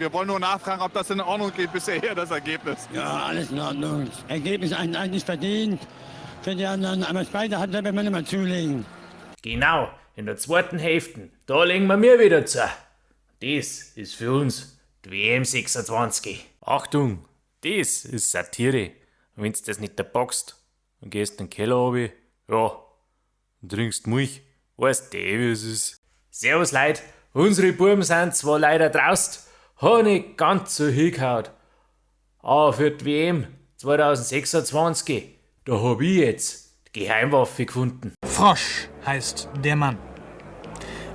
Wir wollen nur nachfragen, ob das in Ordnung geht bisher, das Ergebnis. Ja, alles in Ordnung. Ergebnis eigentlich verdient für die anderen, aber zweite Halbzeit wird man immer zulegen. Genau, in der zweiten Hälfte, da legen wir mir wieder zu. Das ist für uns die WM 26. Achtung, das ist Satire. Und wenn's das nicht packst, dann gehst in den Keller runter, ja, und trinkst Milch. Weißt du, wie es ist. Servus Leute, unsere Buben sind zwar leider draußen, haben nicht ganz so hingehauen. Aber für die WM 2026, da hab ich jetzt die Geheimwaffe gefunden. Frosch heißt der Mann.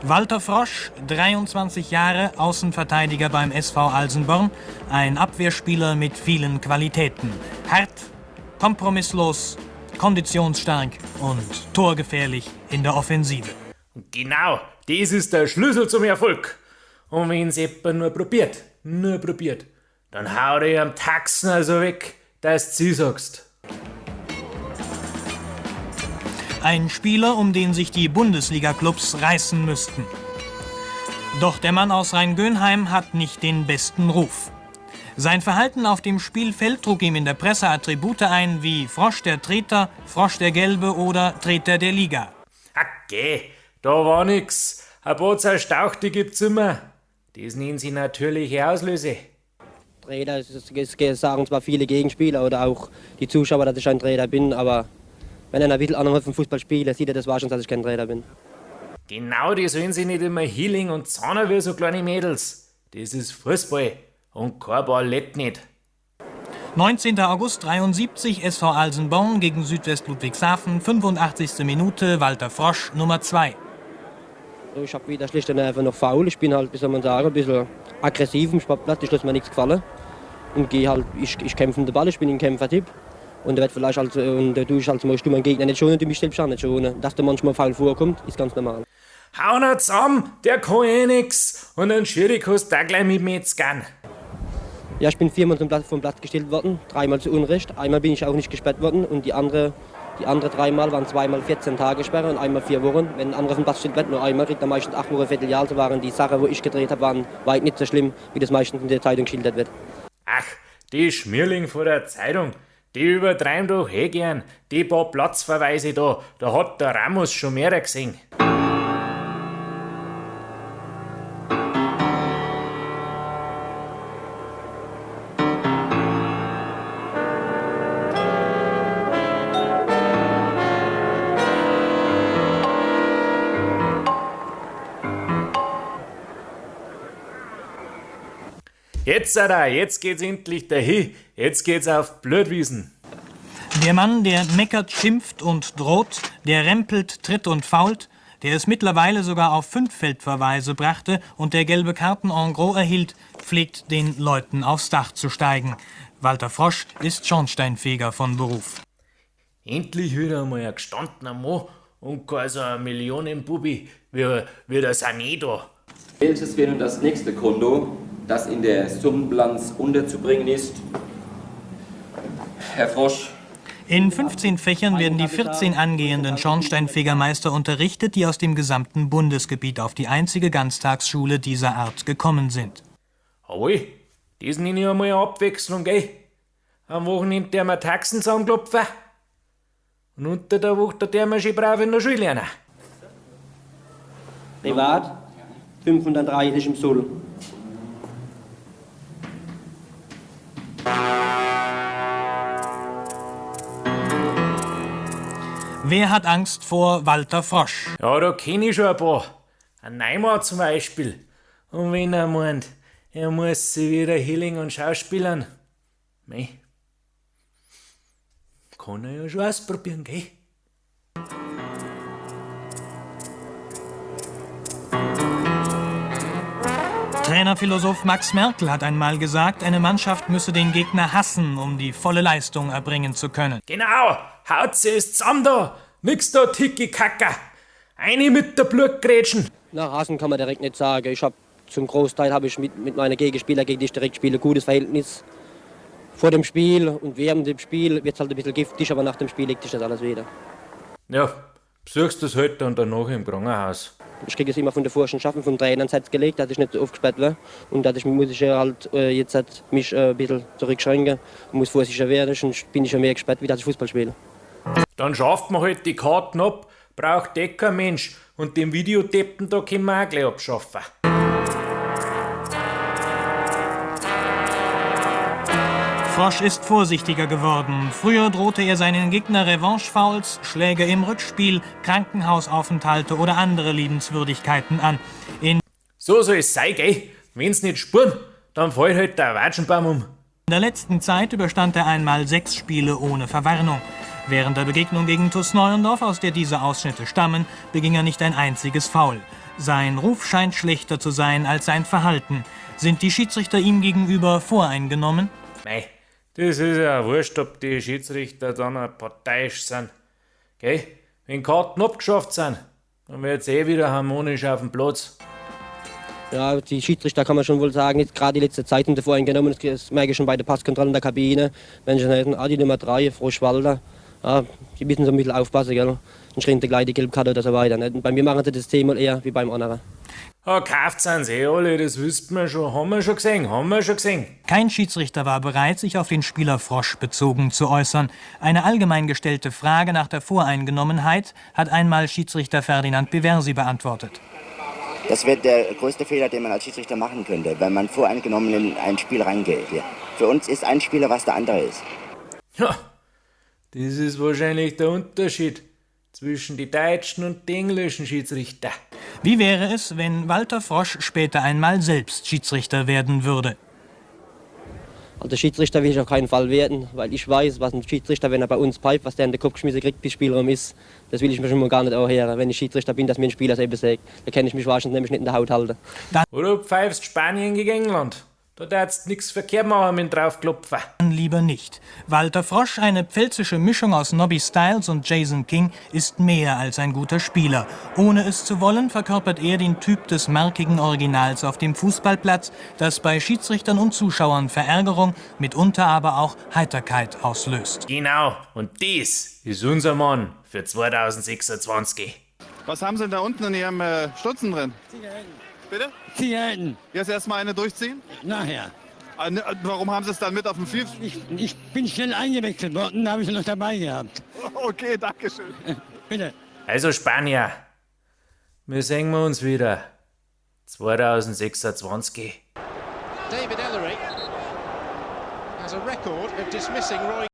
Walter Frosch, 23 Jahre, Außenverteidiger beim SV Alsenborn, ein Abwehrspieler mit vielen Qualitäten. Hart, kompromisslos, konditionsstark und torgefährlich in der Offensive. Und genau, das ist der Schlüssel zum Erfolg. Und wenn's jemand nur probiert, dann haut er am Taxen also weg, dass du sagst. Ein Spieler, um den sich die Bundesliga-Clubs reißen müssten. Doch der Mann aus Rheingönheim hat nicht den besten Ruf. Sein Verhalten auf dem Spielfeld trug ihm in der Presse Attribute ein wie Frosch der Treter, Frosch der Gelbe oder Treter der Liga. Okay, da war nix. Ein paar Zerstauchte gibt's immer. Das nennen sie natürliche Auslöse. Trainer, es sagen zwar viele Gegenspieler oder auch die Zuschauer, dass ich ein Trainer bin, aber wenn einer ein bisschen Ahnung hat vom Fußball spielen, sieht er das war schon, dass ich kein Trainer bin. Genau, die sollen sich nicht immer Healing und Zahner wie so kleine Mädels. Das ist Fußball und kein Ballett nicht. 19. August 73, SV Alsenborn gegen Südwest Ludwigshafen, 85. Minute, Walter Frosch, Nummer 2. Ich hab wieder schlicht und einfach noch faul. Ich bin halt, wie soll man sagen, ein bisschen aggressiv im Sportplatz. Ich lass mir nichts gefallen. Und geh halt, ich kämpfe um den Ball, ich bin ein Kämpfertyp. Und da wird vielleicht halt, und da tue ich halt zum Beispiel meinen Gegner nicht schonen, du mich selbst auch nicht schonen. Dass da manchmal faul vorkommt, ist ganz normal. Hau ihn zusammen, der kann eh nix. Und einen Schiri kannst du auch gleich mit metzgern. Ja, ich bin viermal vom Platz gestellt worden, dreimal zu Unrecht. Einmal bin ich auch nicht gesperrt worden und die andere dreimal waren zweimal 14 Tage Sperre und einmal 4 Wochen. Wenn ein anderer vom Platz gestellt wird, nur einmal, kriegt er meistens 8 Wochen, Vierteljahr. Also waren die Sachen, wo ich gedreht habe, waren weit nicht so schlimm, wie das meistens in der Zeitung geschildert wird. Ach, die Schmierling vor der Zeitung, die übertreiben doch eh gern. Die paar Platzverweise da, da hat der Ramos schon mehr gesehen. Jetzt, Alter, jetzt geht's endlich dahin. Jetzt geht's auf Blödwiesen. Der Mann, der meckert, schimpft und droht, der rempelt, tritt und fault, der es mittlerweile sogar auf 5 Feldverweise brachte und der gelbe Karten en gros erhielt, pflegt den Leuten aufs Dach zu steigen. Walter Frosch ist Schornsteinfeger von Beruf. Endlich wieder einmal ein gestandener Mann und kein so ein Millionenbubi wie der Sané da. Welches wäre nun das nächste Konto, das in der Summenbilanz unterzubringen ist? Herr Frosch. In 15 Fächern werden die 14 angehenden Schornsteinfegermeister unterrichtet, die aus dem gesamten Bundesgebiet auf die einzige Ganztagsschule dieser Art gekommen sind. Jawohl, das nenne ich einmal eine Abwechslung, gell? Am Wochenende der wir Taxen zusammenklopfen und unter der Woche da der wir schön brav in der Schule lernen. Privat 530 im Soll. Wer hat Angst vor Walter Frosch? Ja, da kenn ich schon ein paar. Ein Neymar zum Beispiel. Und wenn er meint, er muss sich wieder Healing und Schauspielern. Mei. Kann er ja schon ausprobieren, gell? Trainerphilosoph Max Merkel hat einmal gesagt, eine Mannschaft müsse den Gegner hassen, um die volle Leistung erbringen zu können. Genau, haut sie es zusammen da! Nix da, Tiki-Kaka! Eine mit der Blutgrätschen! Na, hassen kann man direkt nicht sagen. Zum Großteil hab ich mit meinen Gegenspielern, gegen die ich direkt spiele, gutes Verhältnis. Vor dem Spiel und während dem Spiel wird's halt ein bisschen giftig, aber nach dem Spiel legt sich das alles wieder. Ja, Besuchst das halt dann danach im Krankenhaus. Ich kriege es immer von der Vorstandschaft, vom Trainer ans Herz gelegt, dass ich nicht so oft gesperrt werde. Und dass ich muss ich halt jetzt halt mich ein bisschen zurückschränken und muss vorsichtiger werden, sonst bin ich ja mehr gesperrt, wie dass ich Fußball spiele. Dann schafft man halt die Karten ab, braucht eh kein Mensch. Und den Videodeppen da können wir auch gleich abschaffen. Frosch ist vorsichtiger geworden. Früher drohte er seinen Gegner Revanche-Fouls, Schläge im Rückspiel, Krankenhausaufenthalte oder andere Liebenswürdigkeiten an. In So soll es sein, gell? Wenn's nicht spuren, dann fällt halt der Watschenbaum um. der letzten Zeit überstand er einmal 6 Spiele ohne Verwarnung. Während der Begegnung gegen TuS Neuendorf, aus der diese Ausschnitte stammen, beging er nicht ein einziges Foul. Sein Ruf scheint schlechter zu sein als sein Verhalten. Sind die Schiedsrichter ihm gegenüber voreingenommen? Mei, das ist ja wurscht, ob die Schiedsrichter dann auch parteiisch sind. Gell? Wenn Karten abgeschafft sind, dann wird's eh wieder harmonisch auf dem Platz. Ja, die Schiedsrichter kann man schon wohl sagen, jetzt gerade die letzte Zeit sind sie voreingenommen, das merke ich schon bei der Passkontrolle in der Kabine. Wenn ich dann, die Nummer 3, Froschwalder, ja, die müssen so ein bisschen aufpassen, gell? Dann schreien die gleich die Gelbkarte oder so weiter. Nicht? Und bei mir machen sie das Thema eher wie beim anderen. Ja, gekauft sind sie eh alle, das wisst man schon, haben wir schon gesehen, haben wir schon gesehen. Kein Schiedsrichter war bereit, sich auf den Spieler Frosch bezogen zu äußern. Eine allgemein gestellte Frage nach der Voreingenommenheit hat einmal Schiedsrichter Ferdinand Beversi beantwortet. Das wäre der größte Fehler, den man als Schiedsrichter machen könnte, wenn man voreingenommen in ein Spiel reingeht. Ja. Für uns ist ein Spieler, was der andere ist. Ja, das ist wahrscheinlich der Unterschied zwischen die deutschen und die englischen Schiedsrichter. Wie wäre es, wenn Walter Frosch später einmal selbst Schiedsrichter werden würde? Also Schiedsrichter will ich auf keinen Fall werden, weil ich weiß, was ein Schiedsrichter, wenn er bei uns pfeift, was der in den Kopf geschmissen kriegt, bis Spielraum ist. Das will ich mir schon mal gar nicht anhören, wenn ich Schiedsrichter bin, dass mir ein Spieler selber sagt. Da kenne ich mich wahrscheinlich nämlich nicht in der Haut halten. Oder du pfeifst Spanien gegen England. Da darfst nix verkehrt machen mit dem draufklopfen. Dann lieber nicht. Walter Frosch, eine pfälzische Mischung aus Nobby Stiles und Jason King, ist mehr als ein guter Spieler. Ohne es zu wollen, verkörpert er den Typ des markigen Originals auf dem Fußballplatz, das bei Schiedsrichtern und Zuschauern Verärgerung, mitunter aber auch Heiterkeit auslöst. Genau, und das ist unser Mann für 2026. Was haben Sie denn da unten in Ihrem Stutzen drin? Zigaretten. Bitte? Zigaretten. Jetzt erstmal eine durchziehen? Nachher. Ne, warum haben Sie es dann mit auf dem Spiel? Ich bin schnell eingewechselt worden, habe ich noch dabei gehabt. Okay, danke schön. Bitte. Also Spanier, wir sehen wir uns wieder. 2026. David Ellery has a record of dismissing Roy